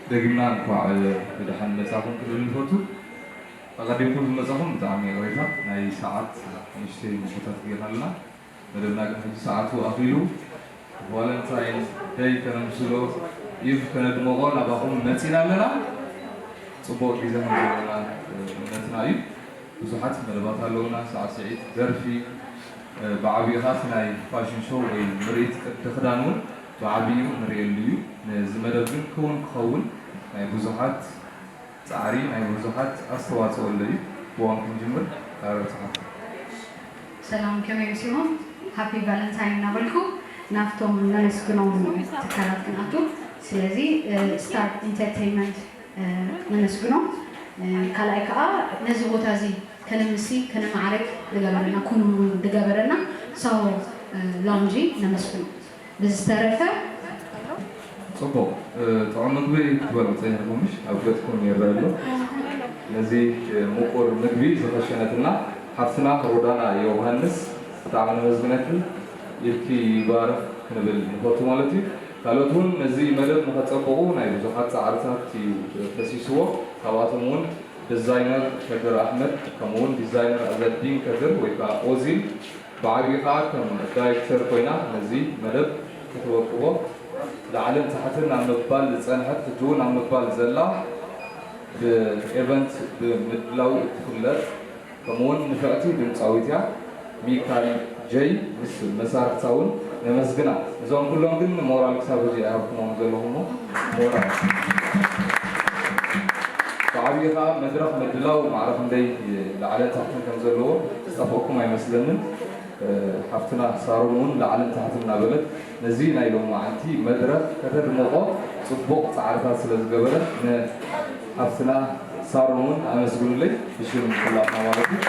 ደጊምና እንኳዕ ብደሓን መጻኹም ክንብል ንፈቱ። ኣቐዲምኩም ዝመጻኹም ብጣዕሚ ይቕሬታ፣ ናይ ሰዓት ንእሽተይ ምጉታት ጌርና ኣለና። መደብና ግን ሕጂ ሰዓቱ ኣኺሉ፣ ቫለንታይን ደይ ከነምስሎ፣ ኢቭ ከነድምቖ ናባኹም መጺና ኣለና። ጽቡቕ ግዜ ከም ዘለና እምነትና እዩ። ብዙሓት መደባት ኣለውና፣ ሳዕስዒት፣ ደርፊ፣ ብዓቢኡ ኸኣ እቲ ናይ ፋሽን ሾው ወይ ምርኢት ቅዲ ክዳን እውን ብዓቢኡ ንርእየሉ እዩ። ነዚ መደብ ግን ክውን ክኸውን ናይ ብዙሓት ጻዕሪ፣ ናይ ብዙሓት ኣስተዋጽኦ ኣሎ እዩ። ብዋን ክንጅምር፣ ሃረር ጸሓፊ። ሰላም፣ ከመይ ኣምሲኹም? ሃፒ ቫለንታይን እናበልኩ ናብቶም ነመስግኖም ትካላት ክንኣቱ። ስለዚ ስታር ኢንተርቴይንመንት ነመስግኖም። ካልኣይ ከዓ ነዚ ቦታ እዚ ከነምሲ ከነማዕረግ ዝገበረና፣ ኩኑ ዝገበረና ሳሆ ላውንጂ ነመስግኖ። ብዝተረፈ ጽቡቕ፣ ጥዑም ምግቢ ክትበልዑ ጸኒሕኩም ምሽ? ኣብ ገጽኩም ይረአ ኣሎ። ነዚ ምቁር ምግቢ ዝኸሸነትና ሓፍትና ሮዳና ዮውሃንስ ብጣዕሚ ነመስግነኪ። ኢድኪ ይባረኽ ክንብል ንፈቱ ማለት እዩ። ካልኦት እውን ነዚ መደብ ንኸጸብቑ ናይ ብዙሓት ጻዕርታት እዩ ፈሲስዎ። ካብኣቶም እውን ዲዛይነር ከድር ኣሕመድ፣ ከምኡ እውን ዲዛይነር ኣዘዲን ከድር ወይ ከዓ ኦዚል፣ ብዓቢኡ ከዓ ከም ዳይሬክተር ኮይና ነዚ መደብ ክትወቅቦ ላዕልን ታሕትን ኣብ ምባል ዝጸንሐት፣ ሕጂ እውን ኣብ ምባል ዘላ፣ ብኤቨንት ብምድላው እትፍለጥ፣ ከምኡውን ንፍዕቲ ድምጻዊት እያ። ሚካል ጀይ ምስ መሳርሕታ እውን ነመስግና። እዞም ኩሎም ግን ሞራል ክሳብ ሕጂ ኣይሃብኩሞም ዘለኹሞ ሞራል። ብዓብዪ ከዓ መድረኽ ምድላው ማዕረ ክንደይ ላዕልን ታሕትን ከም ዘለዎ ዝጠፍአኩም ኣይመስለንን። ሓፍትና ሳሮን እውን ላዕልን ታሕትን እናበለት ነዚ ናይ ሎማዓንቲ መድረኽ ከተድምቖ ጽቡቕ ጻዕርታት ስለ ዝገበረት ንሓፍትና ሳሮን እውን ኣመስግኑለይ ብሽም ኩላትና ማለት እዩ።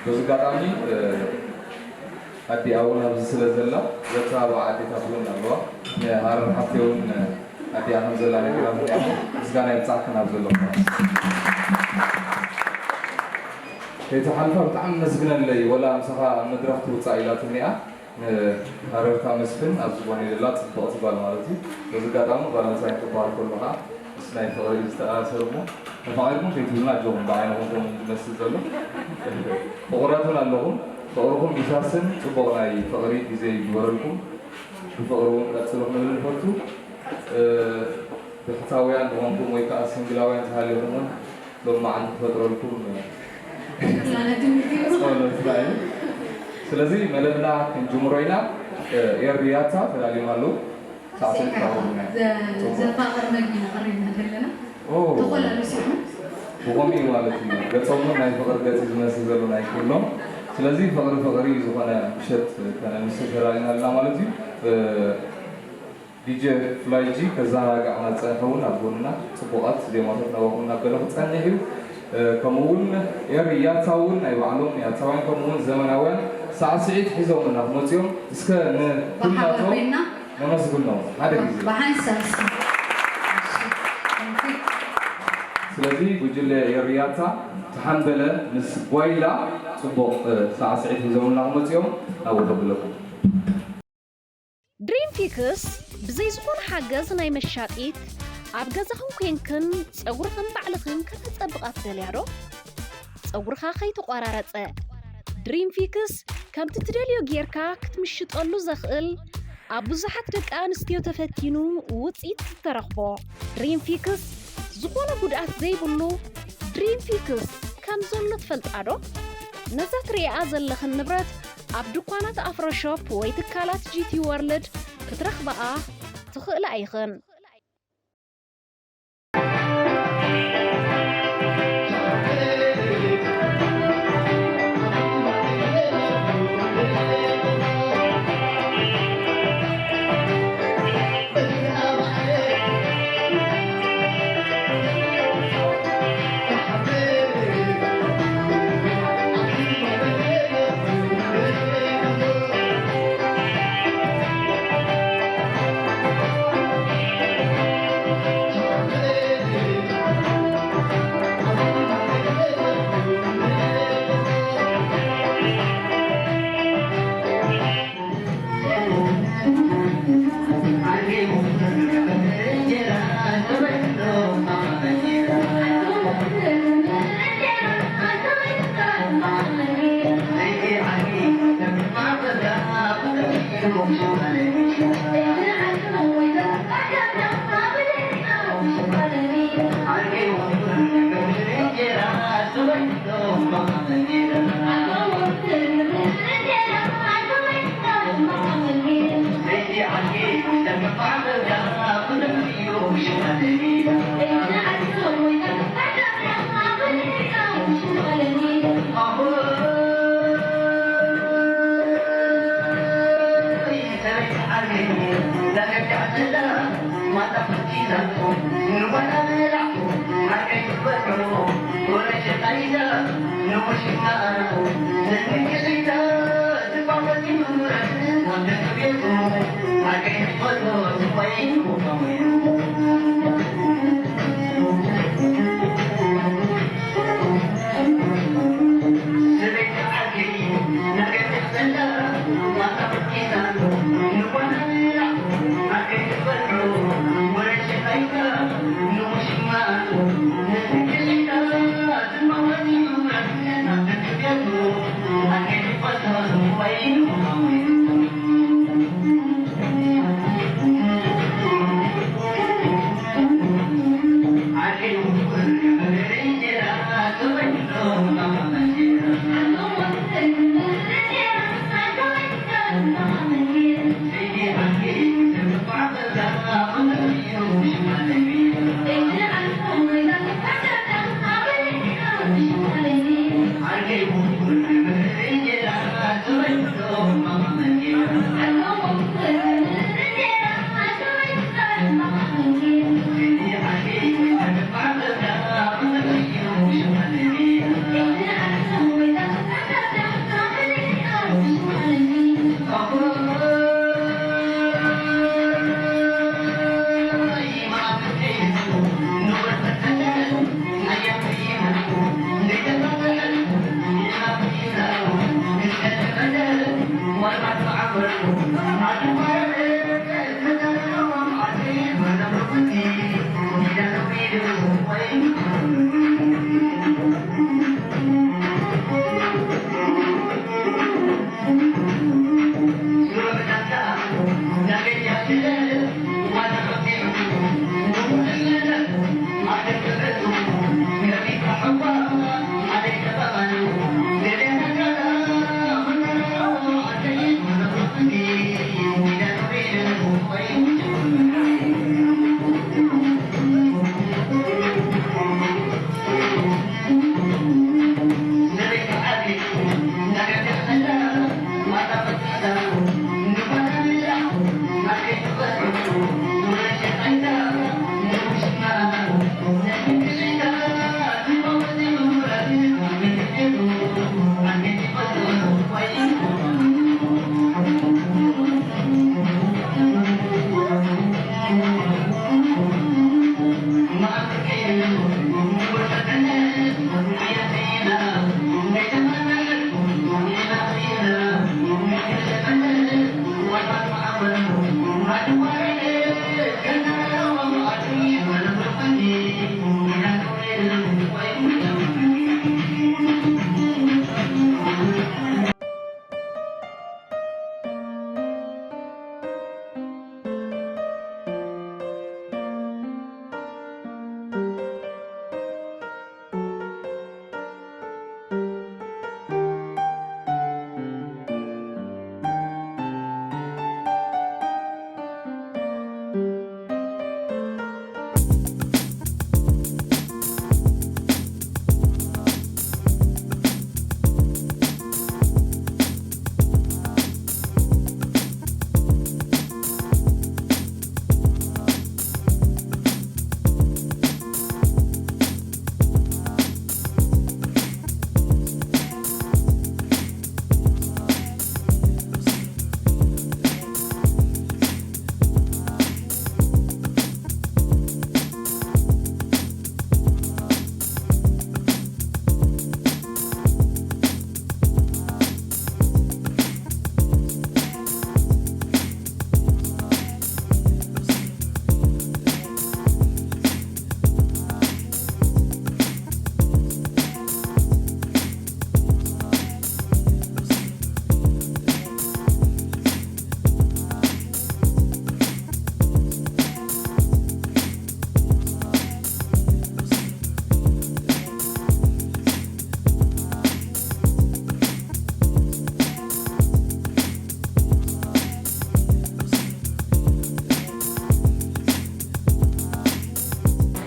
በዚ ኣጋጣሚ ኣዲኣ እውን ኣብዚ ስለ ዘላ ዘተባብዓ ኣዴታት እውን ኣለዋ። ንሃረር ሓፍተይ እውን ኣዲኣ ከም ዘላ ነጊራትኒ እያ። ምስጋና ይብጻሕክን ኣብ ዘለኹሞ። ከይትሓልፋ ብጣዕሚ ነመስግነለይ፣ ወላ ምሳኻ ኣብ መድረኽ ትውጻእ ኢላትኒ እያ። ንሃረርታ መስፍን ኣብዚ ጎነይ ዘላ ጽብቕቲ ጓል ማለት እዩ። በዚ ኣጋጣሚ ቫለንታይን ክበሃል ከሎ ከዓ ምስ ናይ ፍቕሪ እዩ ዝተኣሳሰር እሞ ተፋቒርኩም ከይትብሉና ኣጆኹም፣ ብዓይንኹም ከምኡ ዝመስል ዘሎ ፍቑራት እውን ኣለኹም። ፍቕርኹም ይሻስን ጽቡቕ ናይ ፍቕሪ ግዜ ይግበረልኩም። ብፍቕሪ እውን ቀጽሉ ክንብል ንፈቱ። ብሕታውያን ዝኾንኩም ወይ ከዓ ሲንግላውያን ተሃሊኹም እውን ሎማዓንቲ ክፈጥረልኩም ጸሎትና እዩ። ስለዚ መደብና ክንጅምሮ ኢና። ኤሪ ያታ ተዳልዮም ኣለዉ። ሳዕስዒት ካብኦም ኢና። ጽቡቕ። ዘፋቕር መግቢ ኢና ቀሪብና ዘለና። ኦ። ተኾላሉ ሲኹም። ብኸምኡ እዩ ማለት እዩ። ገጾም እውን ናይ ፍቕሪ ገጽ እዩ ዝመስል ዘሎ ናይ ኩሎም። ስለዚ ፍቕሪ ፍቕሪ ዝኾነ ምሸት ከነምስል ተዳሊና ኣለና ማለት እዩ። ዲጀ ፍላይጂ ከዘናግዓና ዝጸንሐ እውን ኣብ ጎንና ጽቡቓት ዜማታት ናባኹም እናበለ ክጸንሕ እዩ። ከምኡ እውን ኤሪ ያታ እውን ናይ ባዕሎም ያታውያን ከምኡ እውን ዘመናውያን ሳዕስዒት ሒዞምልና ክመጽኦም እስከ ንኩላቶም ነመስግኖም ሓደ ግዜ። ስለዚ ጉጅለ ኤሪ ያታ ተሓንበለ ምስ ጓይላ ጽቡቕ ሳዕስዒት ሒዞምልና ክመጽኦም ናብኡ ከብለኩም። ድሪም ፊክስ ብዘይ ዝኾነ ሓገዝ ናይ መሻጢት ኣብ ገዛኽን ኮንክን ጸጉርኽን ባዕልኽን ከተጸብቓ ትደልያ ዶ? ጸጉርኻ ከይተቖራረጸ ድሪም ፊክስ ከምቲ ትደልዮ ጌርካ ክትምሽጠሉ ዘኽእል ኣብ ብዙሓት ደቂ ኣንስትዮ ተፈቲኑ ውጽኢት ዝተረኽቦ ድሪም ፊክስ ዝኾነ ጉድኣት ዘይብሉ ድሪም ፊክስ ከም ዘሎ ትፈልጣ ዶ? ነዛ ትርእይኣ ዘለኽን ንብረት ኣብ ድኳናት ኣፍሮ ሾፕ ወይ ትካላት ጂቲ ወርልድ ክትረኽብኣ ትኽእላ ኢኽን።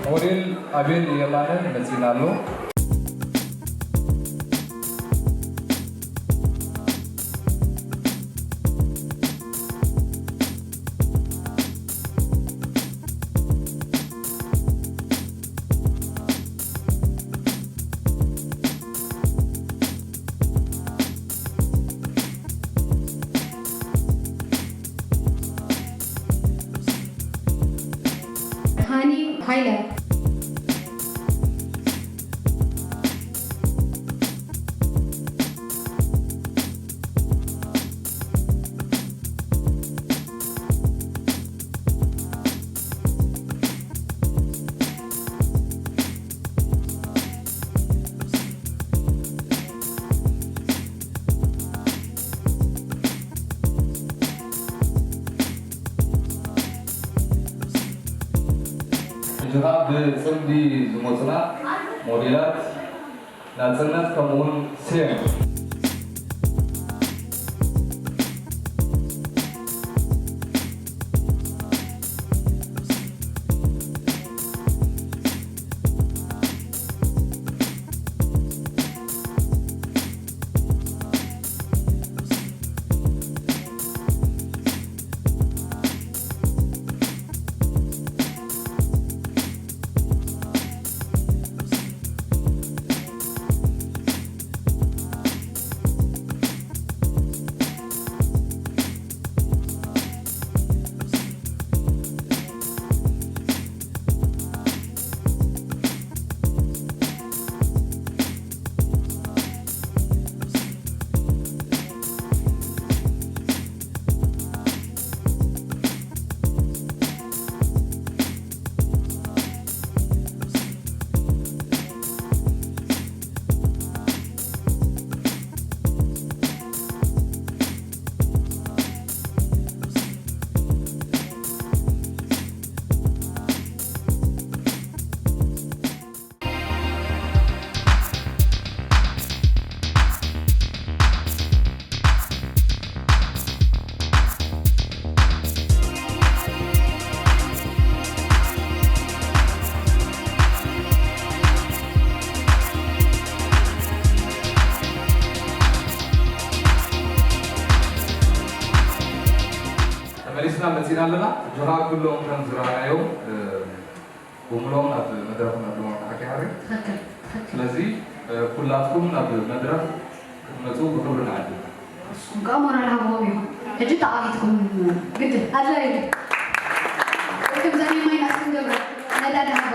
ሞዴል ኣቤል የማነ መጺና ኣሎ። ሃይለ። ሕጂ ኸኣ ብጽምዲ ዝመጹና ሞዴላት ናጽነት ከምኡውን ሴም። ተመሊስና መጺና ኣለና። ጆሃ ኩሎም ከም ዝረኣናዮም፣ እ፣ ብምሎም ናብ መድረኽ ናብ ልቦም ተሓኪ ሓሪ። ትኽክል፣ ትኽክል። ስለዚ፣ እ፣ ኩላትኩም ናብ መድረኽ ክትመጹ ብኽብሪ ንዓዲ። ንስኹም ከኣ ሞራል ሃብዎም ኢኹም። ሕጂ ተኣጊድኩም ግድን ኣድላዩ እዩ። ከምዛ ናይ ማይናስ ክንገብሮ ነዳዲ ሃባ።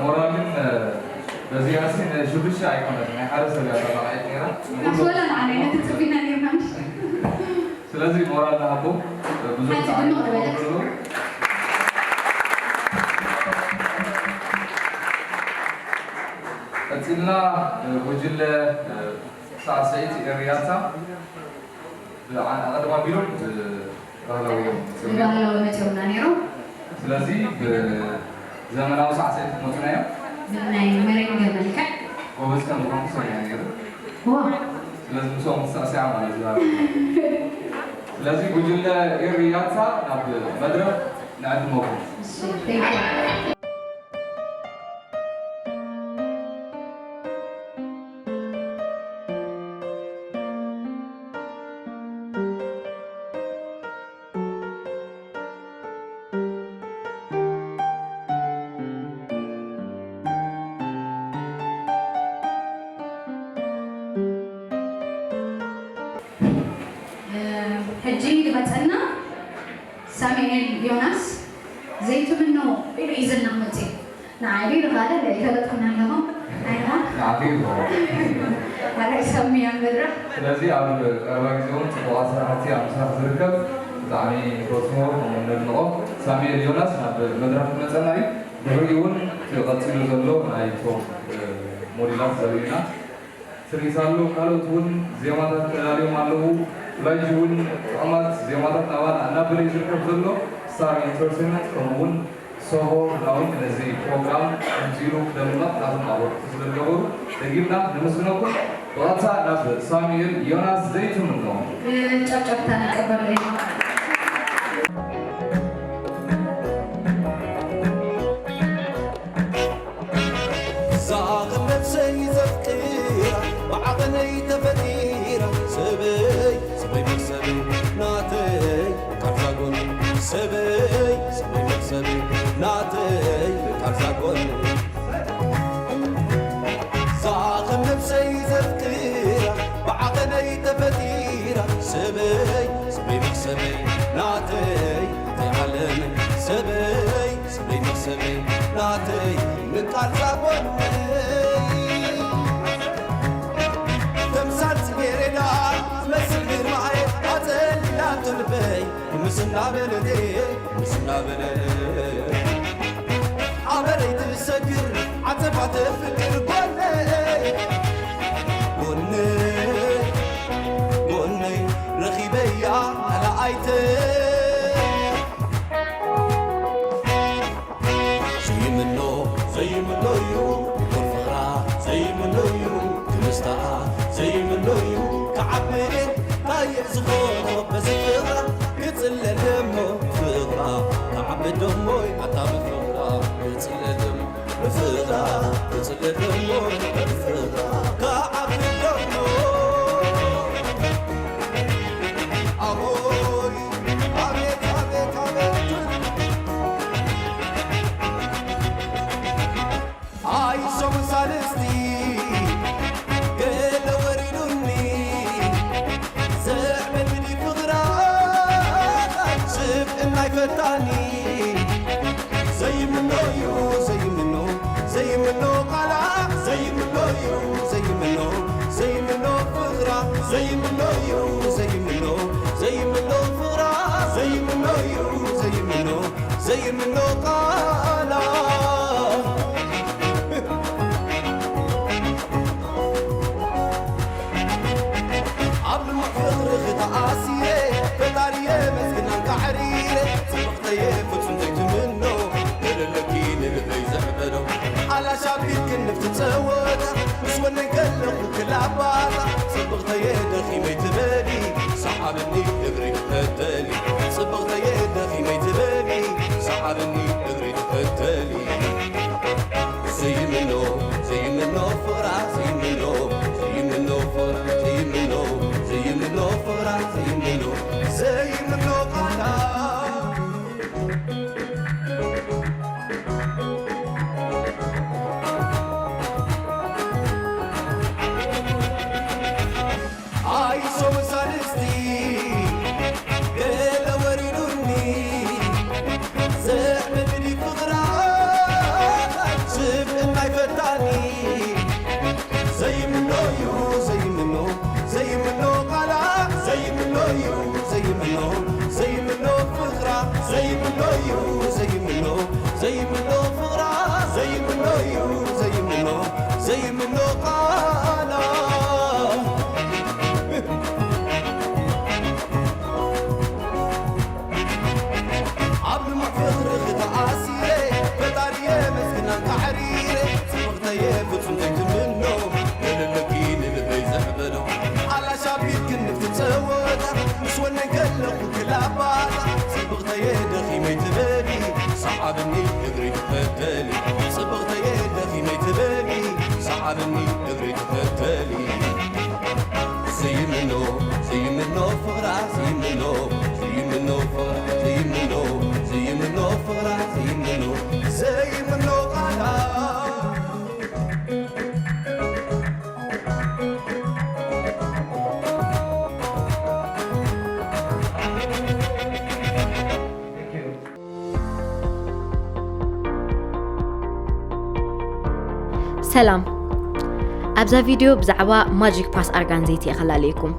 ሞራልን በዚኣ ሲ ንሽዱሽተ ኣይኮነትን፣ ናይ ሓደ ሰብ እያ ተባቒዐት ነይራ። ኣስወላ ንዓና ኢና ተጸቢና ነይርና። ስለዚ ሞራል ንሃቦ፣ ብዙሕ ሓንቲ ጻዕሪ ድምቕ ዝበለት። ክገብሩ ኣለዉ። ቀጺልና ጉጅለ ሳዕስዒት ኤርያታ ብዓና ቀደም ኣቢሎም ብባህላዊ እዮም መጺኦም ነይሮም። ብባህላዊ መጺኦምና ነይሮም። ስለዚ ብዘመናዊ ሳዕስዒት መጹና እዮም። ብናይ መሬንገ መልክዕ። ጎበዝ ከም ዝኾንኩ ሰሚዐ ነይሩ። ዋው። ስለዚ ምስኦም ክትሳዕስዓ ማለት እዩ። ስለዚ ጉጅለ ኤሪ ያታ ናብ መድረኽ ንዕድመኩም። እሺ፣ thank you። ሕጂ ዝመጸና ሳሙኤል ዮናስ ዘይትምኖ ኢሉ እዩ ዝና መጽዩ። ንዓይ ድዩ ንኻልእ ኣይፈለጥኩን ኣለኹ። ኣይዋ። ንዓኺ እዩ ዝኸውን። ኣረ፣ ሰሚያ መድረኽ። ስለዚ ኣብ ቀረባ ግዜ እውን ጽቡቓት ስራሕቲ ኣብ ምስራሕ ዝርከብ ብጣዕሚ ንፈትዎ ከምኡ ነድንቖ ሳሙኤል ዮናስ ናብ መድረኽ ክመጸና እዩ። ድሕሪኡ እውን እቲ ቀፂሉ ዘሎ ናይ ፖፕ ሞዴላት ዘርእዩና ትርኢት ኣሎ። ካልኦት እውን ዜማታት ተዳልዮም ኣለዉ። ብላይጂ እውን ጥዑማት ዜማታት ናባና እናበለ እዩ ዝርከብ ዘሎ። ስታር ኢንተርቴይንመንት ከምኡ እውን ሶሆ ዳውን ነዚ ፕሮግራም ከምዚ ኢሉ ክደምቕ ናቶም ኣበርክቶ ስለ ዝገበሩ ደጊምና ነመስግነኩም። ብቐጥታ ናብ ሳሙኤል ዮናስ ዘይትምኖ። ጨብጨብታ ንቀበሎ ኢና። እዛ ከም ነብሰይ ዘፍቅራ ብዓቐነይ ተፈጢራ ሰበይ ሰበይ መሰለይ ናተይ ቃልዛ ጎኒ ሰበይ ሰበይ መሰለይ ናተይ ቃልዛ ጎኒ እዛ ከም ነብሰይ ዘፍቅራ ብዓቐነይ ተፈጢራ ሰበይ ሰበይ መሰለይ ናተይ ናተይ ዓለመይ ሰበይ ሰበይ መሰለይ ናተይ ምቃልዛ ጎነይ ተምሳል ጽጌሬዳ መስል ግርማኤ ኣጸሊላቶ ልበይ ምስና በለቴ ምስና በለ ኣበረይ ትሰግር ዓጸፋ ተፍቅር ጎነይ ጎነይ ጎነይ ረኺበያ ኣላኣይተ ዘይምኖ ዘይምኖ እዩ ክቡር ፍቕራ ዘይምኖ እዩ ክምስታኣ ዘይምኖ እዩ ክዓብልን ታይዕ ዝኾኖ በዚ ፍቕራ ክጽለል ደሞ ፍቕራ ክዓብድ ደሞ ኣታ ብፍቕራ ክጽለል ደሞ ብፍቕራ ክጽለል ደሞ ብፍቕራ ክዓብድ ደሞ ኣቦይ ኣይሶም ሳልስቲ ገለ ወሪዱኒ ዘዕበድብዲ ፍቕራ ስብ እናይ ፈታኒ ዘይምኖ እዩ ዘይምኖ ዘይምኖ ቃላ ዘይምኖ እዩ ዘይምኖ ዘይምኖ ፍቕራ ዘይምኖ እዩ ዘይምኖ ዘይምኖ ፍቕራ ዘይምኖ እዩ ዘይምኖ ዘይምኖ ቃላ ኣብ ልሙዕ ፍቕርኺ ተኣሲረ ፈጣሪየ መስግናን ካዕሪረ ጽብቕተየ ፍጹም ዘይትምኖ ዘለለኪ ንልበይ ዘዕበዶ ኣላሻ ቢልክን ንፍቲ ጸወታ ምስ ወነይ ከለኹ ክላባታ ጽብቕተየ ደኺመይ ትበሊ ሰዓብኒ እግሪ ትኸተሊ ጽብቕተየ ደኺመይ ትበሊ ሰዓብኒ እግሪ ትኸተሊ ዘይምኖ ዘይምኖ ፍቕራ ዘይምኖ ዘይምኖ ፍቕራ ዘይምኖ ዘይምኖ ፍቕራ ዘይምኖ ዘይምኖ ቃላ ኣይሶም ሳልስቲ ገለ ወሪዱኒ ዘዕበድብዲ ፍቕራ ስብ እናይ ፈታኒ ዘይምኖ እዩ ዘይምኖ ዘይምኖ ቃላ ዘይምኖ እዩ ዘይምኖ ዘይምኖ ፍቕራ ዘይምኖ እዩ ዘይምኖ ዘይምኖ ፍቕራ ዘይምኖ እዩ ዘይምኖ ዘይምኖ ቃላ ኣብ ልሙዕ ፍቕርኺ ተኣሲረ ፈጣሪየ መስግናን ካዕሪረ ጽብቕተየ ፍጹም ዘይትምኖ ዘለለኪ ንልበይ ዘዕበዶ ኣላሻ ቢልክን ንፍቲ ጸወታ ምስ ወነይ ከለኹ ክላባታ ጽብቕተየ ደኺመይ ትበሊ ሰዓብኒ እግሪ ትኸተሊ ጽብቕተየ ደኺመይ ትበሊ ሰዓብኒ እግሪ ትኸተሊ ዘይምኖ ዘይምኖ ፍቕራ ዘይምኖ ዘይምኖ ፍቕራ ዘይምኖ ዘይምኖ ፍቕራ ዘይምኖ ዘይምኖ ቃላ ሰላም፣ ኣብዛ ቪድዮ ብዛዕባ ማጂክ ፓስ ኣርጋን ዘይቲ እየ ከላለየኩም።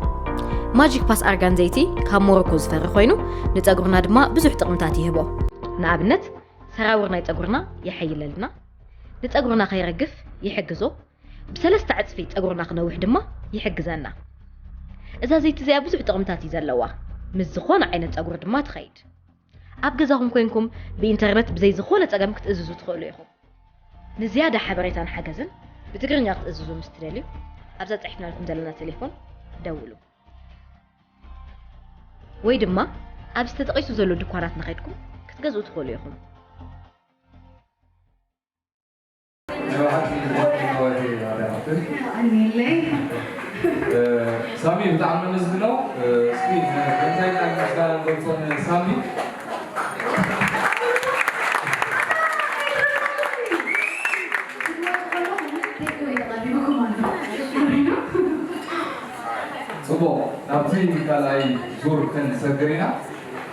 ማጂክ ፓስ ኣርጋን ዘይቲ ካብ ሞሮኮ ዝፈሪ ኮይኑ ንጸጉርና ድማ ብዙሕ ጥቕምታት ይህቦ። ንኣብነት ሰራውር ናይ ጸጉርና የሐይለልና፣ ንጸጉርና ከይረግፍ ይሕግዞ፣ ብሰለስተ ዕጽፊ ጸጉርና ክነውሕ ድማ ይሕግዘና። እዛ ዘይቲ እዚኣ ብዙሕ ጥቕምታት እዩ ዘለዋ። ምስ ዝኾነ ዓይነት ጸጉሪ ድማ ትኸይድ። ኣብ ገዛኹም ኮይንኩም ብኢንተርነት ብዘይ ዝኾነ ጸገም ክትእዝዙ ትኽእሉ ኢኹም። ንዝያዳ ሓበሬታን ሓገዝን ብትግርኛ ክትእዝዙ ምስ ትደልዩ፣ ኣብዛ ጸሒፍናልኩም ዘለና ቴሌፎን ደውሉ። ወይ ድማ ኣብዚ ተጠቒሱ ዘሎ ድኳናት ንኸድኩም ክትገዝኡ ትኽእሉ ኢኹም። ናይ ብሓቂ ዝኮነ መወዳእታ ይሓትት። ኣሜለይ። እ፣ ሳሚ ብጣዕሚ ነመስግኖ። እ፣ እስኪ እንታይ ናይ ምስጋና ንገልጾ ንሳሚ? ጽቡቕ፣ ናብቲ ካልኣይ ዙር ክንሰግር ኢና።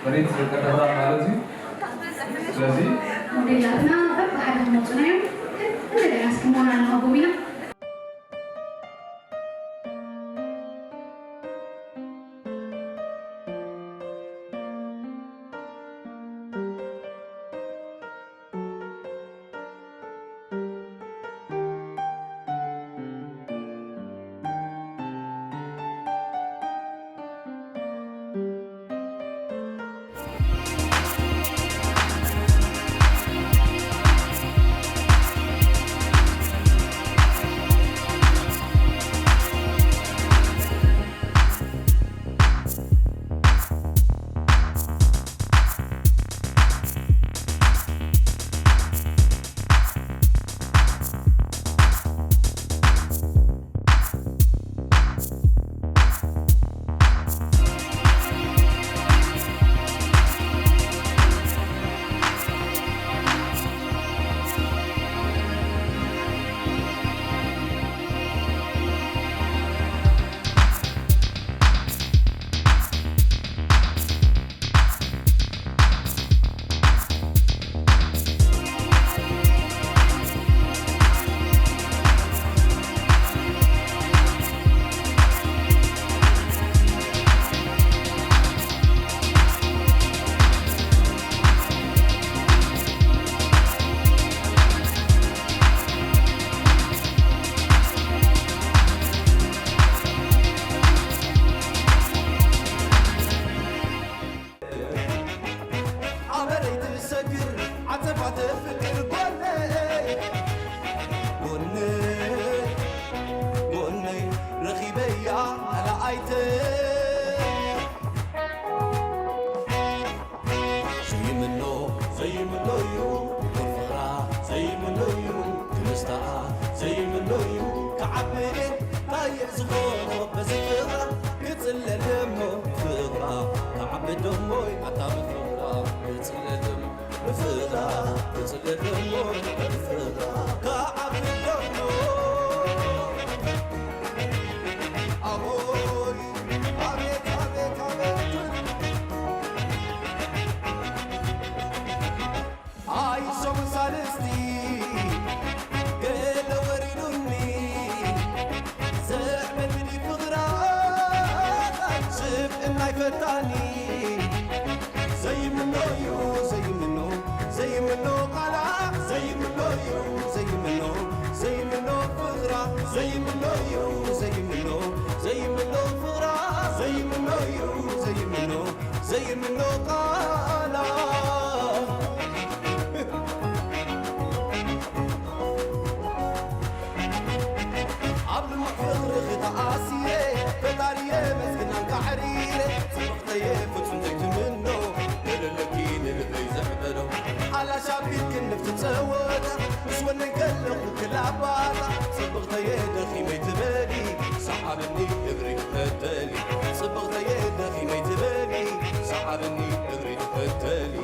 መሬት ቀጠታ ማለት እዩ። ስለዚ ሞዴላትና በብሓደ ክመጹና እዮም። ግን እንደገና እስኪ ሞራል ንሃቦም ኢና። ኣበይ ትሰግር ዓጸፋ ተፍቅር ጎነይ፣ ጎነይ፣ ጎነይ ረኺበያ ካልኣይተይ። ዘይምኖ፣ ዘይምኖ እዩ ፍቕራ፣ ዘይምኖ እዩ ክምስታኣ፣ ዘይምኖ እዩ ክዓብን እንታይ ዝኾኖ በዚ ፍቕራ ክጽለል እሞ ፍቕራ ክዓቢ ደሞይ ኣታ ብፍቕራ ክጽለል እሞ ብፍቕራ ክጽለል እሞ ብፍቕራ ክዓቢ ደሞይ። ኣሆይ፣ ኣቤት፣ ኣቤት፣ ኣቤት። ኣይ ሰሙን ሳልስቲ ገለ ወሪዱኒ፣ ዘዕበድኒ ፍቕራ ስብእና ይፈታኒ። ዘይምኖ እዩ ዘይምኖ፣ ዘይምኖ ቃላ፣ ዘይምኖ እዩ ዘይምኖ፣ ዘይምኖ ፍቕራ፣ ዘይምኖ እዩ ዘይምኖ፣ ዘይምኖ ፍቕራ፣ ዘይምኖ እዩ ዘይምኖ፣ ዘይምኖ ቃላ። ኣብ ልሙዕ ፍቕርኺ ተኣሲረ፣ ፈጣሪየ መስግናን ካዕሪረ፣ ጽብቕተየ ፍጹም ዘይትምኖ፣ ገለለኪ ንልበይ ዘዕበዶ። ኣላ ሻፒት ክንፍ ትጸወታ፣ ምስ ወነይ ከለኹ ክላባታ፣ ጽብቕተየ ደኺመይ ትበሊ፣ ሰዓብኒ እግሪ ትኸተሊ። ጽብቕተየ ደኺመይ ትበሊ፣ ሰዓብኒ እግሪ ትኸተሊ።